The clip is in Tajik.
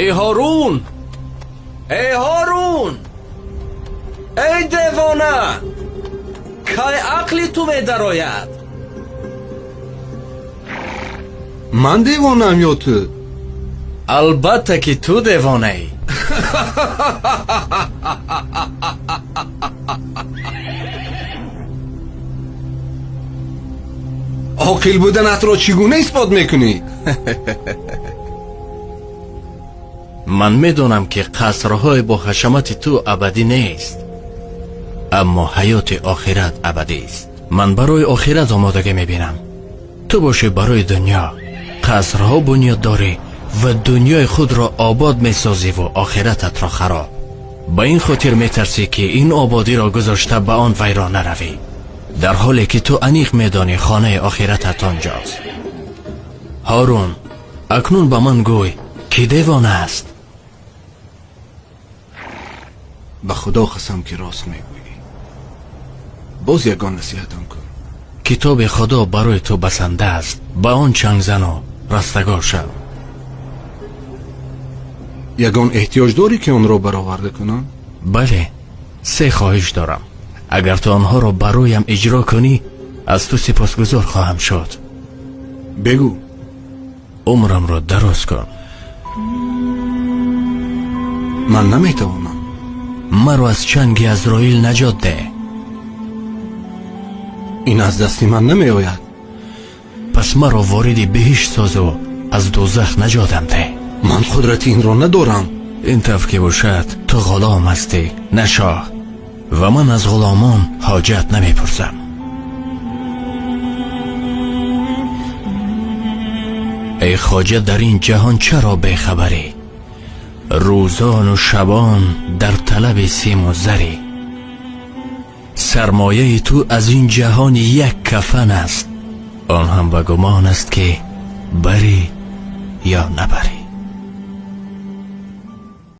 Эй Ҳорун! Эй Ҳорун! Эй девона! Кай ақли ту медарояд? Ман девонаам ё ту? Албатта ки ту девонаӣ. Оқил буданатро чӣ гуна исбот мекунӣ? Ман медонам ки қасрҳои бо ҳашамати ту абадӣ нест, аммо ҳаёти охират абадист. Ман барои охират омодагӣ мебинам. Ту бошӣ барои дунё. Қасрҳо бунёд дорӣ ва дунёи худро обод месозиву охирататро хароб. Ба ин хотир метарсӣ ки ин ободиро гузошта ба он вайрон наравӣ, дар ҳоле ки ту аниқ медонӣ хонаи охиратат онҷост. Ҳорун, акнун ба ман гӯй, ки девона аст? Ба Худо қасам ки рост мегӯӣ. Боз ягон насиҳатам кун. Китоби Худо барои ту басанда аст. Ба он чанг зану растагор шав. Ягон эҳтиёҷ дорӣ ки онро бароварда кунам? Бале, се хоҳиш дорам. Агар ту онҳоро бароям иҷро кунӣ, аз ту сипосгузор хоҳам шуд. Бигӯ. Умрамро дароз кун. Ман наметавонам. Маро аз чанги Азроил наҷот деҳ. Ин аз дасти ман намеояд. Пас маро вориди биҳишт созу аз дӯзах наҷотам деҳ. Ман қудрати инро надорам. Ин тавр ки бошад, ту ғулом ҳастӣ, на шоҳ, ва ман аз ғуломон ҳоҷат намепурсам. Эй хоҷа, дар ин ҷаҳон чаро бехабарӣ? Рӯзону шабон дар талаби симу зарӣ. Сармояи ту аз ин ҷаҳон як кафан аст, он ҳам ба гумон аст ки барӣ ё набарӣ.